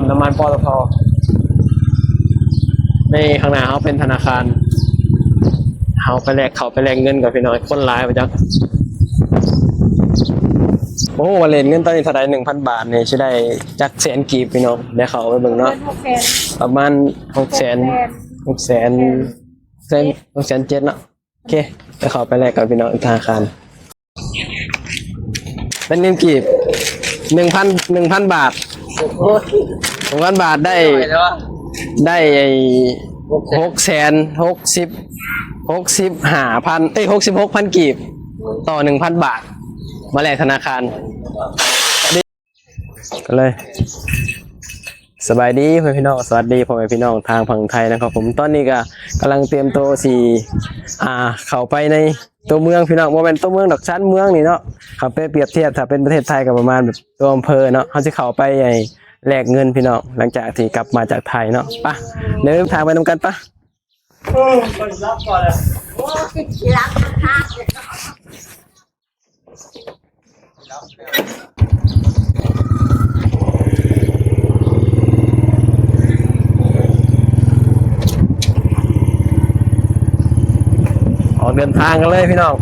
ນ້ຳມັນ ປຕທ ໃນຂ້າງໜ້າເຮົາເປັນທະນາຄານ ເຮົາໄປແລກ ເຂົ້າໄປແລກເງິນກ່ອນ ພີ່ນ້ອງ. ຄົນຫຼາຍບໍ່ຈັກ. ໂອ້ ວ່າເລດເງິນຕອນນີ້ເທົ່າໃດ? ໜຶ່ງພັນບາດນີ້ຊິໄດ້ຈັກແສນກີບ ພີ່ນ້ອງ? ດຽວເຂົ້າໄປເບິ່ງເນາະ. ປະມານຫົກແສນ ຫົກແສນ ຫົກແສນ ຫົກແສນ ຫົກແສນເຈັດເນາະ. ໂອເຄ ໄປເຂົ້າໄປແລກກັນ ພີ່ນ້ອງ ທະນາຄານ. ເປັນເງິນກີບ ໜຶ່ງພັນ ໜຶ່ງພັນບາດ. ໂອ້ຍ ໜຶ່ງພັນບາດໄດ້ ໄດ້ໄອ້ ຫົກແສນ ຫົກແສນ ຫົກສິບ ຫົກສິບຫ້າພັນ ເອີຍ ຫົກສິບຫົກພັນກີບ ຕໍ່ໜຶ່ງພັນບາດ. ມາແລກທະນາຄານ. ກໍເລີຍ ສະບາຍດີພໍ່ແມ່ພີ່ນ້ອງ ສະຫວັດດີພໍ່ແມ່ພີ່ນ້ອງທາງຝັ່ງໄທນະຄັບຜົມ. ຕອນນີ້ກໍກຳລັງຕຽມໂຕຊິ ອ່າ ເຂົ້າໄປໃນຕົວເມືອງພີ່ນ້ອງ, ບໍ່ແມ່ນຕົວເມືອງດອກ ຊານເມືອງນີ້ເນາະ. ຄັນໄປປຽບທຽບ ຖ້າເປັນປະເທດໄທກໍປະມານແບບຕົວອຳເພີເນາະ. ເຮົາຊິເຂົ້າໄປ ໄອ້ ແລກເງິນພີ່ນ້ອງ ຫຼັງຈາກທີ່ກັບມາຈາກໄທເນາະ. ໄປ ເດີນທາງໄປນຳກັນປະ. ໂອ້ຍ ໄປລັບກ່ອນແລ້ວ ໂອ້ຍ ລັບຄັກ. ອອກເດີນທາງກັນເລີຍພີ່ນ້ອງ.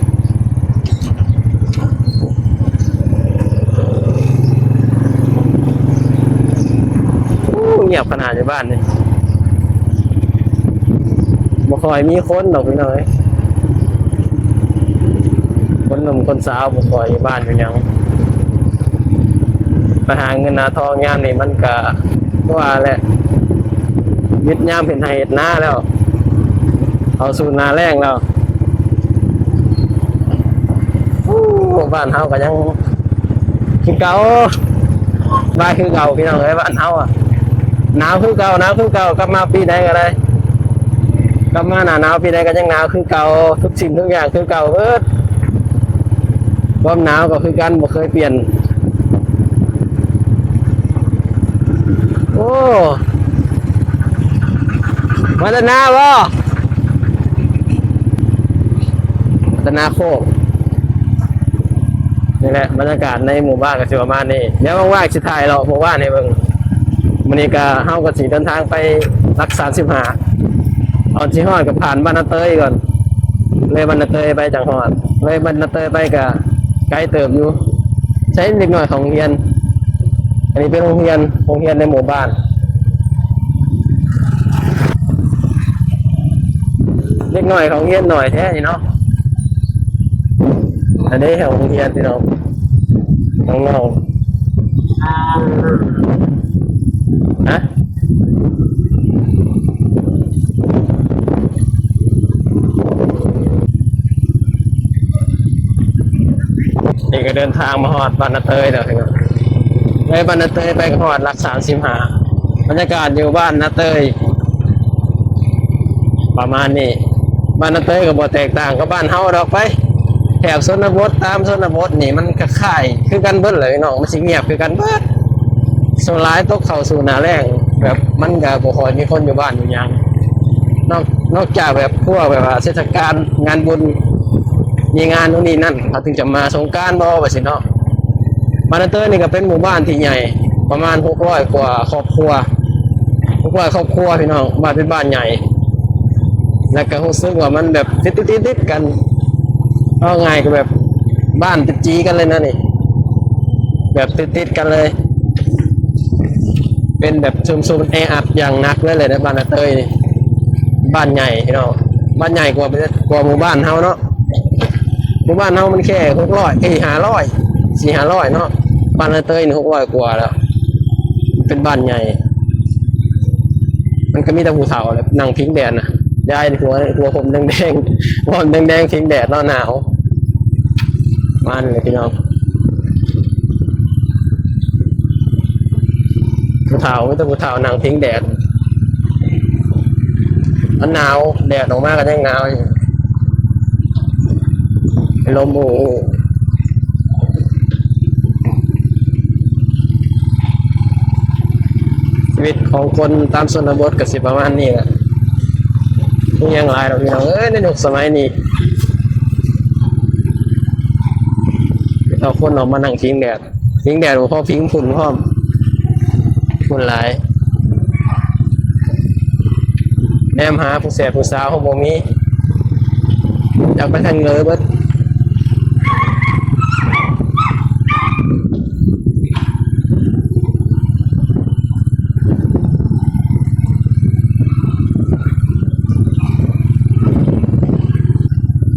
ໂອ້ ງຽບຂະໜາດຢູ່ບ້ານນີ້. ບໍ່ຄ່ອຍມີຄົນດອກພີ່ນ້ອງເອີຍ, ຄົນໜຸ່ມຄົນສາວບໍ່ຄ່ອຍຢູ່ບ້ານຢູ່ຫຍັງ. ໄປຫາເງິນຫາທອງຍາມນີ້ມັນກະ ຄືວ່າແຫຼະ ຢຸດຍາມເຮັດໄຮ່ເຮັດນາແລ້ວ, ເຂົ້າສູ່ໜ້າແລ້ງແລ້ວ. ໂອ້ ບ້ານເຮົາກໍຍັງຄືເກົ່າ ບ້ານຄືເກົ່າ ພີ່ນ້ອງເອີຍ. ບ້ານເຮົາອະ ໜາວຄືເກົ່າ ໜາວຄືເກົ່າ. ກັບມາປີໃດກໍໄດ້ ກັບມາໜ້າໜາວປີໃດກໍຍັງໜາວຄືເກົ່າ. ທຸກສິ່ງທຸກຢ່າງຄືເກົ່າເບິດ, ຄວາມໜາວກໍຄືກັນ ບໍ່ເຄີຍປ່ຽນ. ໂອ້ ວັດຕະນາບໍ່? ວັດຕະນາໂຄກ. ນີ້ແຫຼະ ບັນຍາກາດໃນໝູ່ບ້ານກໍຊິປະມານນີ້. ດຽວວ່າງໆຊິຖ່າຍເລາະໝູ່ບ້ານໃຫ້ເບິ່ງ. ມື້ນີ້ກໍ ເຮົາກໍຊິເດີນທາງໄປຫຼັກສາມສິບຫ້າ. ກ່ອນຊິຮອດກໍຜ່ານບ້ານນາເຕີຍກ່ອນ, ເລີຍບ້ານນາເຕີຍໄປຈັ່ງຮອດ. ເລີຍບ້ານນາເຕີຍໄປກໍໄກເຕີບຢູ່. ໃຊ້ເດັກນ້ອຍເຂົ້າໂຮງຮຽນ. ອັນນີ້ເປັນໂຮງຮຽນ ໂຮງຮຽນໃນໝູ່ບ້ານ. ເດັກນ້ອຍເຂົ້າໂຮງຮຽນໜ້ອຍແທ້ນີ້ເນາະ. ອັນນີ້ໂຮງຮຽນພີ່ນ້ອງ ນ້ອງໆ. ຮະ? ນີ້ກໍເດີນທາງມາຮອດບ້ານນາເຕີຍແລ້ວພີ່ນ້ອງ. ເລີຍບ້ານນາເຕີຍໄປກໍຮອດຫຼັກສາມສິບຫ້າ. ບັນຍາກາດຢູ່ບ້ານນາເຕີຍປະມານນີ້. ບ້ານນາເຕີຍກໍບໍ່ແຕກຕ່າງກັບບ້ານເຮົາດອກໄປ. ແຖບຊົນນະບົດ ຕາມຊົນນະບົດນີ້ມັນກໍຄ້າຍຄືກັນເບິດແຫຼະພີ່ນ້ອງ, ມັນຊິງຽບຄືກັນເບິດ. ສ່ວນຫຼາຍຕົກເຂົ້າສູ່ໜ້າແລ້ງ, ແບບມັນກໍບໍ່ຄ່ອຍມີຄົນຢູ່ບ້ານຢູ່ຫຍັງ. ນອກ ນອກຈາກແບບພວກແບບວ່າເທດສະການງານບຸນ ມີງານໂນ່ນນີ້ນັ້ນ ເຂົາເຖິງຈະມາ. ສົງການບໍ່ ວ່າຊີ້ເນາະ. ບ້ານນາເຕີຍນີ້ກໍເປັນໝູ່ບ້ານທີ່ໃຫຍ່ ປະມານຫົກຮ້ອຍກວ່າຄອບຄົວ, ຫົກຮ້ອຍຄອບຄົວພີ່ນ້ອງ. ບ້ານເປັນບ້ານໃຫຍ່ ແລ້ວກໍຮູ້ສຶກວ່າມັນແບບຕິດໆກັນ. ເວົ້າງ່າຍກໍແບບບ້ານຕິດຈີກັນເລີຍນະນີ້, ແບບຕິດໆກັນເລີຍ. ເປັນແບບຊຸມຊົນແອອັດຢ່າງໜັກເລີຍແຫຼະ ໃນບ້ານນາເຕີຍນີ້. ບ້ານໃຫຍ່ພີ່ນ້ອງ, ບ້ານໃຫຍ່ກວ່າ ກວ່າໝູ່ບ້ານເຮົາເນາະ. ໝູ່ບ້ານເຮົາມັນແຄ່ຫົກຮ້ອຍ ເອີຍ ຫ້າຮ້ອຍ ສີ່ຫ້າຮ້ອຍເນາະ. ບ້ານນາເຕີຍນີ້ຫົກຮ້ອຍກວ່າແລ້ວ, ເປັນບ້ານໃຫຍ່. ມັນກໍມີແຕ່ຜູ້ເຖົ້າແຫຼະ ນັ່ງພິງແດດນະ. ຍາຍຫົວ ຫົວຜົມແດງໆ ຜົມແດງໆ ພິງແດດເນາະ ໜາວ. ມານີ້ແຫຼະພີ່ນ້ອງ, ຜູ້ເຖົ້າ ມີແຕ່ຜູ້ເຖົ້ານັ່ງພິງແດດ. ມັນໜາວ, ແດດອອກມາກໍຍັງໜາວຢູ່. ລົມໂອ້ໂອ້. ຊີວິດຂອງຄົນຕາມຊົນນະບົດກໍຊິປະມານນີ້ແຫຼະ, ບໍ່ມີຫຍັງຫຼາຍດອກພີ່ນ້ອງເອີຍ ໃນຍຸກສະໄໝນີ້. ເອົາຄົນອອກມານັ່ງພິງແດດ, ພິງແດດບໍ່ພໍ ພິງຝຸ່ນພ້ອມ, ຝຸ່ນຫຼາຍ. ແນມຫາຜູ້ແສບຜູ້ສາວເຮົາບໍ່ມີ ຢາກໄປທາງເໜືອເບິດ.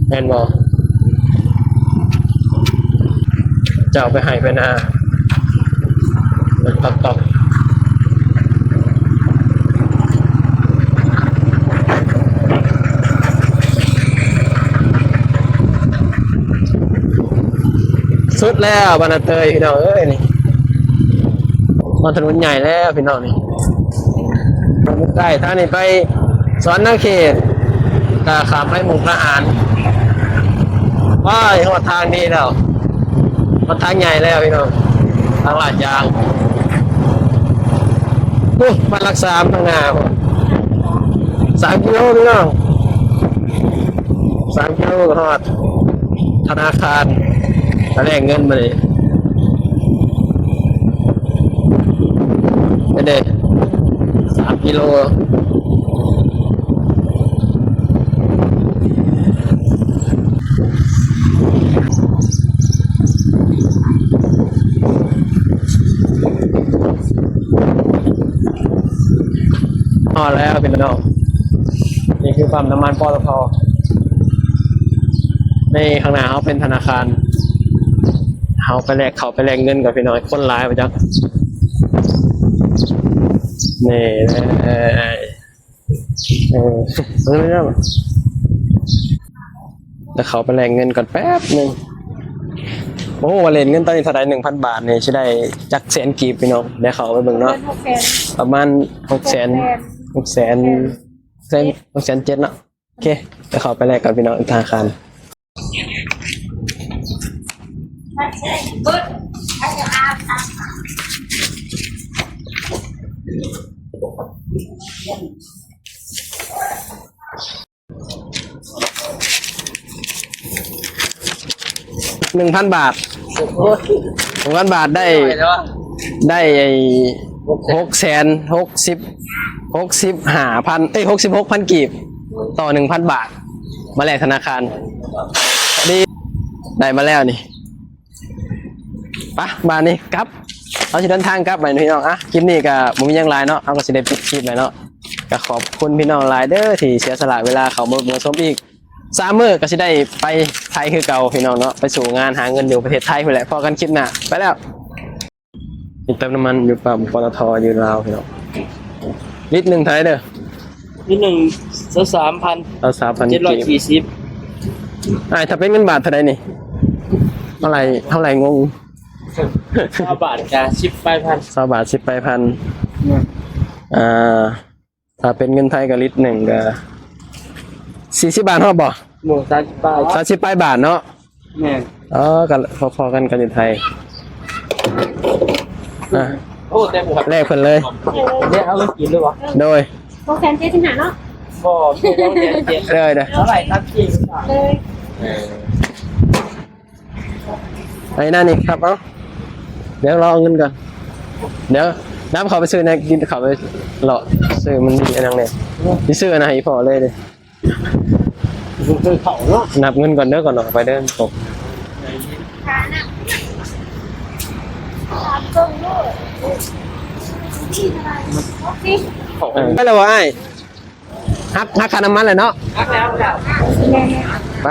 ແມ່ນບໍ່? ເຈົ້າໄປໄຮ່ໄປນາ ມັນຕອກໆ. ສຸດແລ້ວບ້ານນາເຕີຍ ພີ່ນ້ອງເອີຍ ນີ້ ຮອດຖະໜົນໃຫຍ່ແລ້ວພີ່ນ້ອງນີ້ ໄດ້ທາງນີ້ໄປສະຫວັນນະເຂດ ກະຂ້າມໄປມຸກດາຫານ. ໂອ້ຍ ຮອດທາງດີແລ້ວ ຮອດທາງໃຫຍ່ແລ້ວພີ່ນ້ອງ ທາງລາດຍາງ. ໂອ້ ບ້ານຫຼັກສາມທາງໜ້າພຸ້ນ ສາມກິໂລພີ່ນ້ອງ ສາມກິໂລກໍຮອດ ທະນາຄານ ໄປແລກເງິນມານີ້ ເດ້ ສາມກິໂລ ຮອດແລ້ວພີ່ນ້ອງ ນີ້ຄືປ້ຳນ້ຳມັນ ປຕທ. ໃນຂ້າງໜ້າເຮົາເປັນທະນາຄານ ເຮົາໄປແລກ ເຂົ້າໄປແລກເງິນກ່ອນພີ່ນ້ອງ ຄົນຫຼາຍບໍ່ຈັກ. ນີ້ເລີຍ ເອີ ເອີ ດຽວເຂົ້າໄປແລກເງິນກ່ອນແປັບໜຶ່ງ. ໂອ້ ວ່າເລດເງິນຕອນນີ້ເທົ່າໃດ? ໜຶ່ງພັນບາດນີ້ຊິໄດ້ຈັກແສນກີບພີ່ນ້ອງ? ດຽວເຂົ້າໄປເບິ່ງເນາະ ປະມານຫົກແສນ ຫົກແສນ ຫົກແສນ ຫົກແສນເຈັດເນາະ. ໂອເຄ ດຽວເຂົ້າໄປແລກກ່ອນພີ່ນ້ອງ ທະນາຄານ. ໜຶ່ງພັນບາດ ໂອ້ຍ ໜຶ່ງພັນບາດໄດ້ ໄດ້ໄອ້ຫົກແສນຫົກສິບ ຫົກສິບຫ້າພັນ ເອີຍ ຫົກສິບຫົກພັນກີບ ຕໍ່ໜຶ່ງພັນບາດ ມາແລກທະນາຄານ. ດີ ໄດ້ມາແລ້ວນີ້. ປະ ບາດນີ້ກັບ ເຮົາຊິເດີນທາງກັບບາດນີ້ພີ່ນ້ອງ. ອ່ະ ຄລິບນີ້ກໍບໍ່ມີຫຍັງຫຼາຍເນາະ ເຮົາກໍຊິໄດ້ປິດຄລິບແລ້ວເນາະ. ກໍຂອບຄຸນພີ່ນ້ອງຫຼາຍເດີທີ່ເສຍສະຫຼະເວລາເຂົ້າມາເບິ່ງມາຊົມອີກ. ສາມມື້ກໍຊິໄດ້ໄປໄທຄືເກົ່າພີ່ນ້ອງເນາະ ໄປສູ້ງານຫາເງິນຢູ່ປະເທດໄທພຸ້ນແຫຼະ. ພໍ້ກັນຄລິບໜ້າ ໄປແລ້ວ. ນີ້ເຕີມນ້ຳມັນຢູ່ປ້ຳ ປຕທ ຢູ່ລາວພີ່ນ້ອງ. ລິດໜຶ່ງເທົ່າໃດເດີ? ລິດໜຶ່ງ ຊາວສາມພັນ ຊາວສາມພັນ ເຈັດຮ້ອຍສີ່ສິບ. ອ້າຍ ຖ້າເປັນເງິນບາດເທົ່າໃດນີ້? ເທົ່າໃດ ເທົ່າໃດ ງົງ. ຊາວບາດກະສິບປາຍພັນ ຊາວບາດສິບປາຍພັນ. ແມ່ນ. ອ່າ ຖ້າເປັນເງິນໄທກໍລິດໜຶ່ງກໍສີ່ສິບບາດຮອດບໍ່? ບໍ່ ສາມສິບປາຍ ສາມສິບປາຍບາດເນາະ. ແມ່ນ. ອໍ ກໍພໍໆກັນກັບຢູ່ໄທ. ອ່າ ໂອ້ ແຕ່ບໍ່ ແລກເພິ່ນເລີຍ ແລກເອົາເງິນກີບເລີຍບໍ່? ໂດຍ ຫົກແສນເຈັດສິບຫ້າເນາະ. ບໍ່ ຫົກແສນເຈັດ ເລີຍເດີ ເທົ່າໃດ? ສາມສິບເຈັດ. ເລີຍ. ເອີ ໄອ້ນັ້ນນີ້ຄັບ ເອົາ ດຽວລໍເອົາເງິນກ່ອນ ດຽວນຳເຂົາໄປຊື້ແນວກິນ ເຂົາໄປເລາະຊື້ ມັນມີອັນຫຍັງແດ່ ຊິຊື້ອັນນັ້ນໃຫ້ອີ່ພໍ່ເລີຍເດ້. ບໍ່ເຄີຍເຂົ້າເນາະ ນັບເງິນກ່ອນເດີ ກ່ອນອອກໄປເດີ. ເອີ ໄປແລ້ວບໍ່ອ້າຍ? ຫັກ ຫັກຄ່ານ້ຳມັນແລ້ວເນາະ. ຫັກແລ້ວ ໄປ.